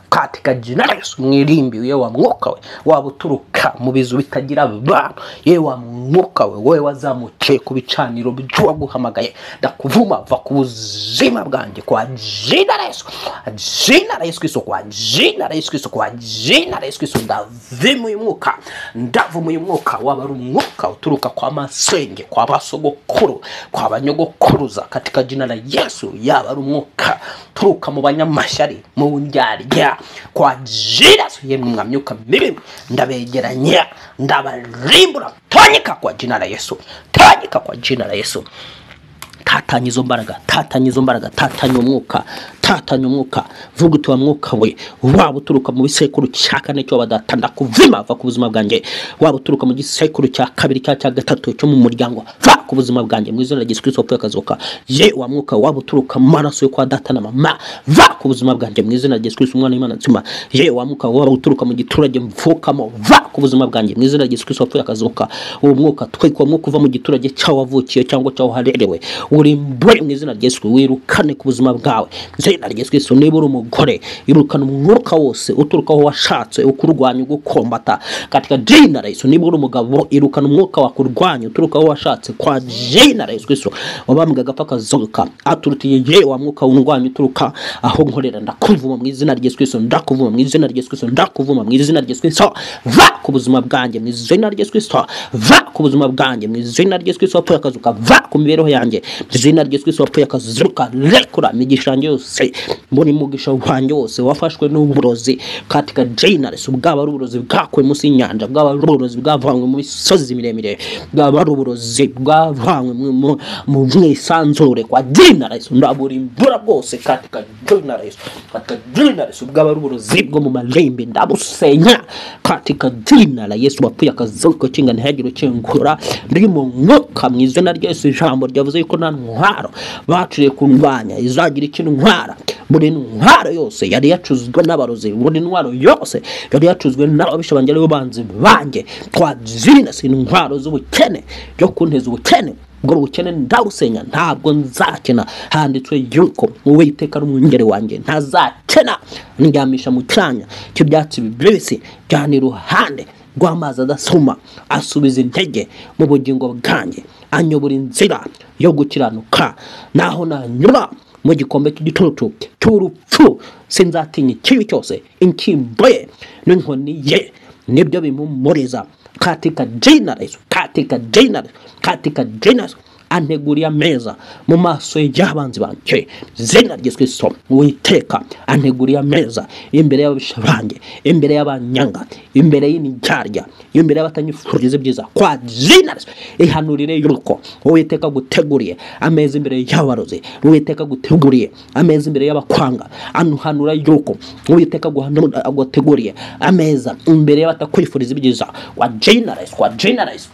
katika jina la Yesu mwirimbi, yewe wa mwuka we, waba uturuka mu bizu bitagira abantu, yewe wa mwuka we, wowe wazamukiye ku bicaniro by'uwaguhamagaye, ndakuvuma, va ku buzima bwanjye kwa jina la Yesu, jina la Yesu Kristo, kwa jina la Yesu Kristo, kwa jina la Yesu Kristo. Ndavuma uyu mwuka, ndavuma uyu mwuka, waba ari umwuka uturuka kwa masenge, kwa basogokuru, kwa banyogokuruza katika jina la Yesu, yaba ari umwuka uturuka mu banyamashyari, mu ndyarya, kwa jina Yesu. Yemwe mwamyuka mibi, ndabegeranya, ndabarimbura, tanyika kwa jina la Yesu, tanyika kwa jina la Yesu. Tatanya izo mbaraga, tatanya izo mbaraga, tatanya umwuka, tatanya umwuka. Vuga uti wa mwuka we, waba uturuka mu bisekuru cya kane cyo badata, ndakuvima, va ku buzima bwanjye. Waba uturuka mu gisekuru cya kabiri cya gatatu cyo mu muryango, va ku buzima bwanjye mu izina rya Yesu Kristo wapfuye akazuka. Ye wa mwuka, waba uturuka mu maraso yo kwa data na mama, va ku buzima bwanjye mu izina rya Yesu Kristo umwana w'Imana nzima. Ye wa mwuka, waba uturuka mu giturage mvukamo, va ku buzima bwanjye mu izina rya Yesu Kristo wapfuye akazuka. Uwo mwuka twikwa, mwuka uva mu giturage cyaho wavukiye cyangwa cyaho harerewe, urimbure mu izina rya Yesu, wirukane ku buzima bwawe mu izina rya Yesu Kristo. Niba uri umugore, irukana umwuka wose uturuka aho washatse ukurwanya, ugukombata katika jina la Yesu. Niba uri umugabo, irukana umwuka wakurwanya uturuka aho washatse kwa jina la Yesu Kristo wabambwe agapfa akazuka, aturutiye ye wa mwuka undwanya uturuka aho nkorera, ndakuvuma mu izina rya Yesu Kristo, ndakuvuma mu izina rya Yesu Kristo, ndakuvuma mu izina rya Yesu Kristo. Va ku buzima bwanjye mu izina rya Yesu Kristo, va ku buzima bwanjye mu izina rya Yesu Kristo wapfuye akazuka, va ku mibereho yanjye mu izina rya Yesu Kristo wapfuye akazuka. Rekura imigisha yanjye yose, mbona umugisha wanjye wose wafashwe n'uburozi katika jina la Yesu. Bwaba ari uburozi bwakuwe munsi y'inyanja, bwaba ari uburozi bwavanywe mu misozi miremire, bwaba ari uburozi bwavanywe mu mwisanzure, kwa jina la Yesu ndaburimbura bwose katika jina la Yesu, katika jina la Yesu. Bwaba ari uburozi bwo mu marembe, ndabusenya katika jina la Yesu wapfuye akazuka. Kinga ntihagire ukingura, ndi mu mwuka mu izina rya Yesu. Ijambo ryavuze yuko nta ntwaro baciye kundwanya izagira ikintu ntwara. Buri ntwaro yose yari yacuzwe n'abarozi, buri ntwaro yose yari yacuzwe n'ababisha banjye aribo banzi banjye, kwa jina si intwaro z'ubukene byo kunteza ubukene, ubwo bukene ndabusenya, ntabwo nzakena. Handitswe yuko Uwiteka ari umwungeri wanjye, ntazakena. Ndyamisha mu cyanya cy'ibyatsi bibisi, byana iruhande rw'amazi adasuma, asubiza intege mu bugingo bwanjye, anyobora inzira yo gukiranuka. Naho nanyura mu gikombe cy'igitutu cy'urupfu, sinzatinya ikibi cyose, inshyimbo ye n'inkoni ye nibyo bimpumuriza katika jina la Yesu, katika jina la Yesu, katika jina la Yesu. Anteguriye ameza mu maso y'abanzi banjye, izina rya Yesu Kristo. Uwiteka anteguriye ameza imbere y'ababisha banjye, imbere y'abanyanga, imbere y'indyarya, imbere y'abatanyifuriza ibyiza, kwa jina la Yesu. Ihanurire yuko Uwiteka aguteguriye ameza imbere y'abarozi, Uwiteka aguteguriye ameza imbere y'abakwanga. Anuhanura yuko Uwiteka aguteguriye ameza imbere y'abatakwifuriza ibyiza, kwa jina la Yesu, kwa jina la Yesu.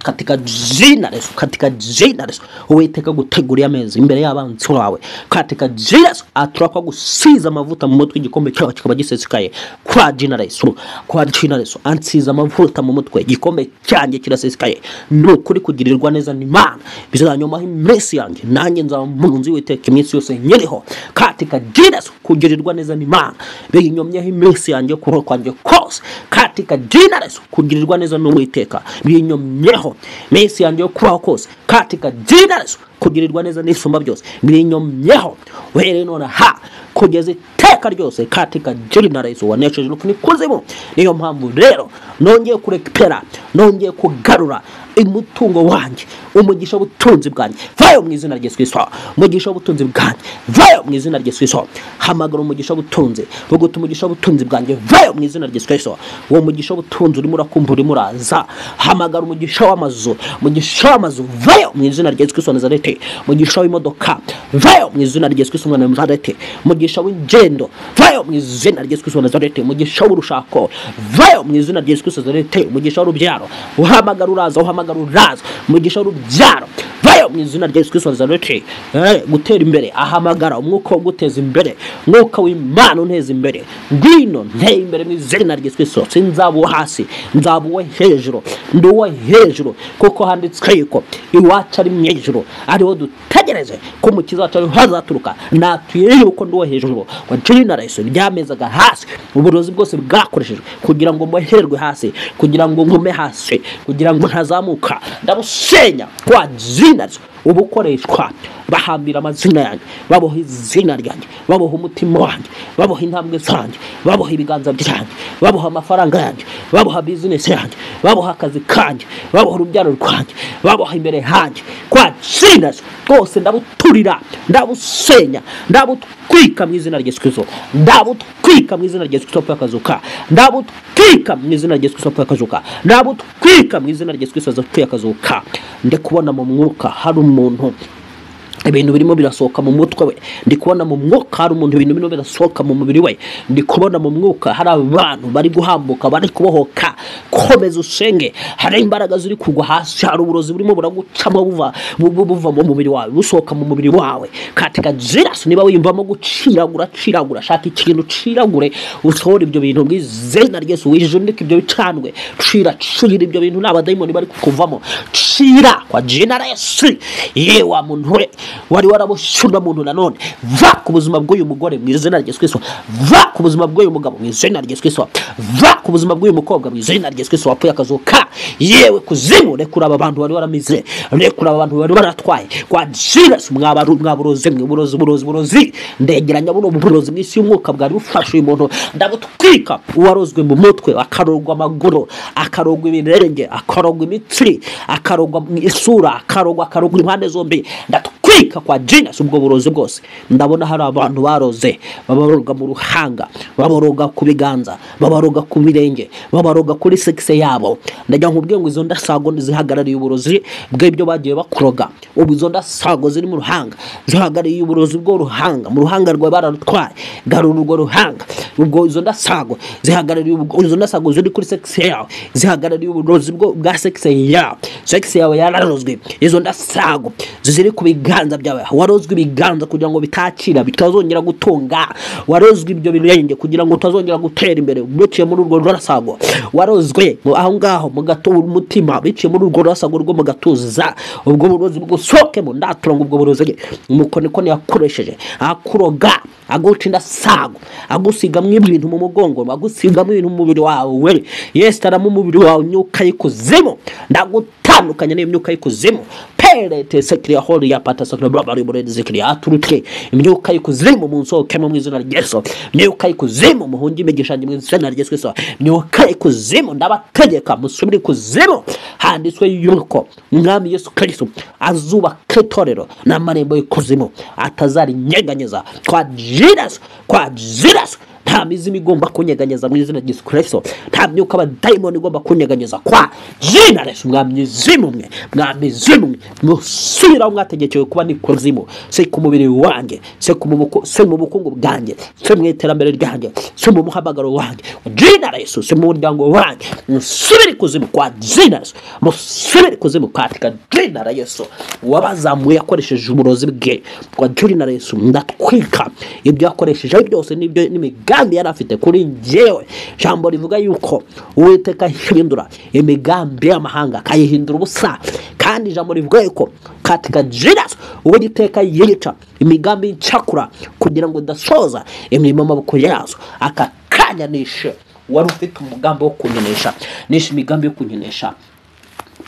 Katika jina la Yesu, katika jina la Yesu, Uwiteka guteguriye ameza imbere y'abanzi bawe, katika jina la Yesu, atura kwa gusiza amavuta mu mutwe, igikombe cyawe kikaba gisesekaye, kwa jina la Yesu, kwa jina la Yesu, ansiza amavuta mu mutwe, igikombe cyanjye kirasesekaye. Ni ukuri kugirirwa neza n'Imana bizanyomaho iminsi yanjye, nanjye nzaba mu nzu y'Uwiteka iminsi yose nkiriho, katika jina la Yesu, kugirirwa neza n'Imana binyomyeho iminsi yanjye, kubaho kwanjye kose, katika jina la Yesu, kugirirwa neza n'Uwiteka binyomyeho iminsi yanjye yo kubaho kose, katika jina la Yesu, kugirirwa neza n'isumba byose binyomyeho uhereye nonaha kugeza iteka ryose, katika jina la Yesu wanesheje urupfu n'ikuzimu. Niyo mpamvu rero nongeye kurekipera, nongeye kugarura umutungo wanjye, umugisha w'ubutunzi bwanjye, vayo mu izina rya Yesu Kristo, umugisha w'ubutunzi bwanjye, vayo mu izina rya Yesu Kristo. Hamagara umugisha w'ubutunzi, vuga uti umugisha w'ubutunzi bwanjye, vayo mu izina rya Yesu Kristo. Uwo mugisha w'ubutunzi urimo urakumva, urimo uraza. Hamagara umugisha w'amazu, umugisha w'amazu, vayo mu izina rya Yesu Kristo wa Nazareti. Umugisha w'imodoka, vayo mu izina rya Yesu Kristo wa Nazareti. Umugisha w'ingendo, vayo mu izina rya Yesu Kristo wa Nazareti. Umugisha w'urushako, vayo mu izina rya Yesu Kristo wa Nazareti. Umugisha w'urubyaro, uhamagara uraza, uhamagara uraza. Umugisha w'urubyaro, vayo mu izina rya Yesu Kristo wa Nazareti. Gutera imbere, ahamagara umwuka wo guteza imbere, umwuka w'Imana unteza imbere. Ngwino nteye imbere mu izina rya Yesu Kristo. Sinzaba uwo hasi, nzaba uwo hejuru, ndi uwo hejuru, kuko handitswe yuko iwacu ari mu ijuru, ariho dutegereje ko umukiza wacu ariho azaturuka. Natuye yuko ndi uwo hejuru, kwa jina la Yesu ryamezaga hasi uburozi bwose bwakoreshejwe kugira ngo mbohererwe hasi, kugira ngo nkume hasi, kugira ngo ntazamuka, ndabusenya kwa jina la Yesu. Ubukoreshwa bahambira amazina yanjye, baboha izina ryanjye, baboha umutima wanjye, baboha intambwe zanjye, baboha ibiganza byanjye, baboha amafaranga yanjye, baboha bizinesi yanjye, baboha akazi kanjye, baboha urubyaro rwanjye, baboha imbere hanjye, kwa jina la Yesu rwose ndabuturira, ndabusenya, ndabutwika mu izina rya Yesu Kristo, ndabutwika mu izina rya Yesu Kristo akazuka, ndabutwika mu izina rya Yesu Kristo akazuka, ndabutwika mu izina rya Yesu Kristo akazuka. Ndi kubona mu mwuka hari umuntu ibintu birimo birasohoka mu mutwe we, ndi kubona mu mwuka hari umuntu ibintu birimo birasohoka mu mubiri we, ndi kubona mu mwuka hari abantu bari guhambuka, bari kubohoka. Komeza usenge, hari imbaraga ziri kugwa hasi, hari uburozi burimo buragucamo buva mu mubiri wawe, busohoka mu mubiri wawe, katika jina. Niba wiyumvamo guciragura, ciragura, shaka ikintu ciragure, usohore ibyo bintu mu izina rya Yesu, wijundike ibyo bicandwe, cira, cira ibyo bintu, n'abadayimoni bari kukuvamo, cira kwa jina la Yesu. Yewe wa muntu we wari warabushura muntu, nanone va ku buzima bw'uyu mugore mu izina rya Yesu Kristo, va ku buzima bw'uyu mugabo mu izina rya Yesu Kristo, va ku buzima bw'uyu mukobwa mu izina rya Yesu Kristo wapfuye akazuka. Yewe kuzimu, rekura aba bantu bari waramize, rekura aba bantu bari baratwaye kwa jina. Mwaburoze mwe, burozi, burozi, burozi, ndegeranya buno burozi mu isi y'umwuka bwari bufashe uyu muntu, ndabutwika. Uwarozwe mu mutwe, akarogwa amaguru, akarogwa ibirenge, akarogwa imitsi, akarogwa isura, akarogwa impande zombi, ndatwika kwa jina. Ubwo burozi bwose ndabona hari abantu baroze, babaroga mu ruhanga, babaroga ku biganza, babaroga ku birenge, babaroga kuri sexe yabo. Ndajya nkubwiye ngo izo ndasago zihagarariye uburozi bw'ibyo bagiye bakuroga. Ubu izo ndasago ziri mu ruhanga zihagarariye uburozi bwo ruhanga, mu ruhanga rwawe bararutwaye, garura urwo ruhanga. Ubwo izo ndasago zihagarariye, izo ndasago ziri kuri sexe yawe zihagarariye uburozi bwa sexe yawe, sexe yawe yararozwe. Izo ndasago ziri ku biganza byawe, warozwe ibiganza kugira ngo bitakira, bitazongera gutunga, warozwe ibyo birenge kugira ngo utazongera gutera imbere biciye muri urwo rurasago, warozwe aho ngaho mu gatuza umutima biciye muri urwo rurasago rwo mu gatuza. Ubwo burozi bwusohokemo, ndatura ngo ubwo burozi umukonikoni yakoresheje akuroga, aguca indasago, agusigamwo ibintu mu mugongo, agusigamwo ibintu mu mubiri wawe, yesitaramo umubiri wawe imyuka y'ikuzimu, ndagutandukanya n'iyo myuka y'ikuzimu. Perete sekiriya hori ya pata sakira bari muri zikiriya aturutse imyuka y'ikuzimu munsohokemo mu izina rya Yesu, imyuka y'ikuzimu muhunge imigisha mu izina rya Yesu Kristo, imyuka y'ikuzimu ndabategeka musubire ikuzimu. Handitswe yuko Umwami Yesu Kristo azubaka itorero n'amarembo y'ikuzimu atazarinyeganyeza, kwa jina, kwa jina. Nta mizimu igomba kunyeganyeza mu izina rya Yesu Kristo. Nta myuka y'abadayimoni igomba kunyeganyeza kwa jina la Yesu. Mwamizimu mwe, mwamizimu mwe, musubira aho mwategekewe kuba ni kuzimu. Se ku mubiri wanjye, se ku mubuko, se mu bukungu bwanjye, se mu iterambere ryanjye, se mu muhamagaro wanjye, jina la Yesu, se mu muryango wanjye, musubire kuzimu kwa jina la Yesu, musubire kuzimu katika jina la Yesu. Wabazamuye akoresheje uburozi bwe kwa jina la Yesu, ndatwika ibyo yakoresheje byose n'ibyo n'imigambi yari afite kuri njyewe. Jambo rivuga yuko Uwiteka ahindura imigambi y'amahanga akayihindura ubusa, kandi ijambo rivuga yuko katika jina Uwiteka yica imigambi y'incakura kugira ngo idasoza imirimo y'amaboko yazo. Aka kanya nishe wari ufite umugambi wo kunyenesha, nishe imigambi yo kunyenesha,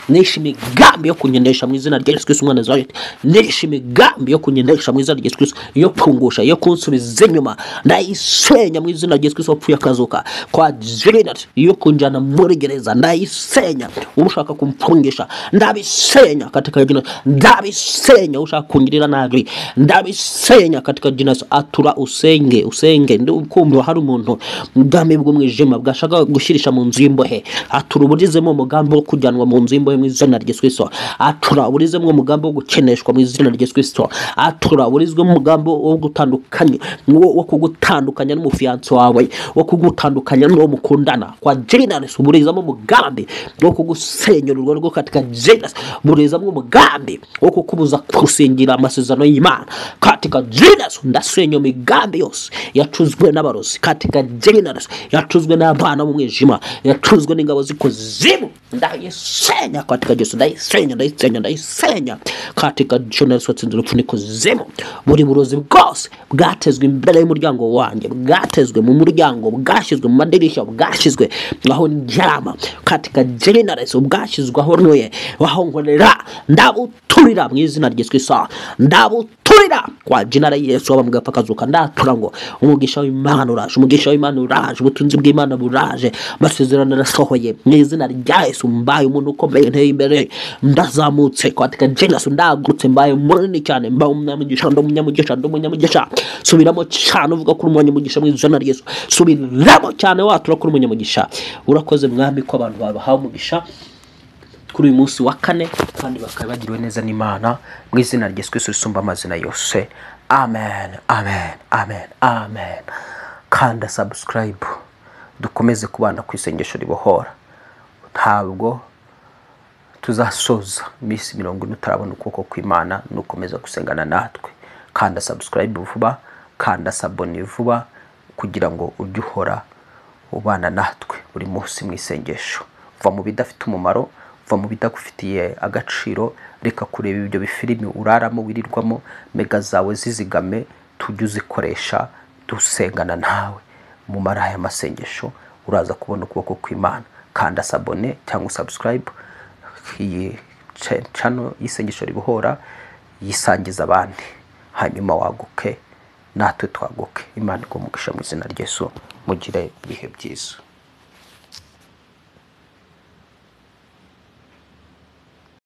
nishe imigambi yo kunyenesha mu izina rya Yesu Kristo umwana wa Nazareti, nishe imigambi yo kunyenesha mu izina rya Yesu Kristo, yo kungusha, yo kunsubiza inyuma, ndayisenya mu izina rya Yesu Kristo wapfuye akazuka kwa jina, yo kunjana muri gereza ndayisenya, ushaka kumfungisha ndabisenya katika jina, ndabisenya, ushaka kungirira nabi ndabisenya katika jina. Atura usenge, usenge ndikumva hari umuntu ubwami bw'umwijima bwashaka gushirisha mu nzu y'imbohe, atura uburizemo umugambi wo kujyanwa mu nzu y'imbohe mu izina rya Yesu Kristo, atura uburizemo umugambi wo gukeneshwa mu izina rya Yesu Kristo, atura uburizwemo umugambi wo gutandukanya, wo kugutandukanya n'umufiyanso wawe, wo kugutandukanya n'uwo mukundana kwa jina la Yesu, burizamo umugambi wo kugusenyera urugo rwo katika jina la Yesu, burizamo umugambi wo kukubuza gusingira amasezerano y'Imana katika jina la Yesu. Ndasenya imigambi yose yacuzwe n'abarozi katika jina la Yesu, yacuzwe n'abana mu mwijima, yacuzwe n'ingabo z'ikuzimu, ndayisenya katika Yesu, ndayisenya, ndayisenya, ndayisenya katika jina la Yesu. Watsinze urupfu n'ikuzimu. Buri burozi bwose bwatezwe imbere y'umuryango wanjye, bwatezwe mu muryango, bwashyizwe mu madirishya, bwashyizwe aho ndyama katika jina la Yesu, bwashyizwe aho ntuye, aho nkorera, ndabuturira mu izina rya Yesu Kristo, ndabuturira kwa jina la Yesu. Wabambwe akazuka, ndatura ngo umugisha w'Imana uraje, umugisha w'Imana uraje, ubutunzi bw'Imana buraje, amasezerano arasohoye mu izina rya Yesu. Mbaye umuntu ukomeye, nteye imbere, ndazamutse katika jina la Yesu, ndagutse, mbaye munini cyane, mbaye umunyamugisha, ndi umunyamugisha, ndi umunyamugisha. Subiramo cyane uvuga ko uri umunyamugisha mu izina rya Yesu, subiramo cyane watura ko uri umunyamugisha. Urakoze Mwami ko abantu babahawe umugisha kuri uyu munsi wa kane, kandi bakaba bagiriwe neza n'Imana mu izina rya Yesu Kristo risumba amazina yose. Amen, amen, amen, amen. Kanda subscribe dukomeze kubana ku isengesho ribohora. Ntabwo tuzasoza iminsi 40 utarabona ukuboko kw'Imana nukomeza gusengana natwe. Kanda subscribe vuba, kanda sabone vuba, kugira ngo ujye uhora ubana natwe buri munsi mu isengesho. Va mu bidafite umumaro, va mu bidagufitiye agaciro, reka kureba ibyo bifilimi uraramo wirirwamo, mega zawe zizigame, tujye uzikoresha dusengana nawe mu mara aya masengesho, uraza kubona ukuboko kw'Imana. Kanda sabone cyangwa subscribe iyi channel y'isengesho ribohora, yisangiza abandi, hanyuma waguke natwe twaguke. Imana iguhe umugisha mu izina rya Yesu, mugire ibihe byiza.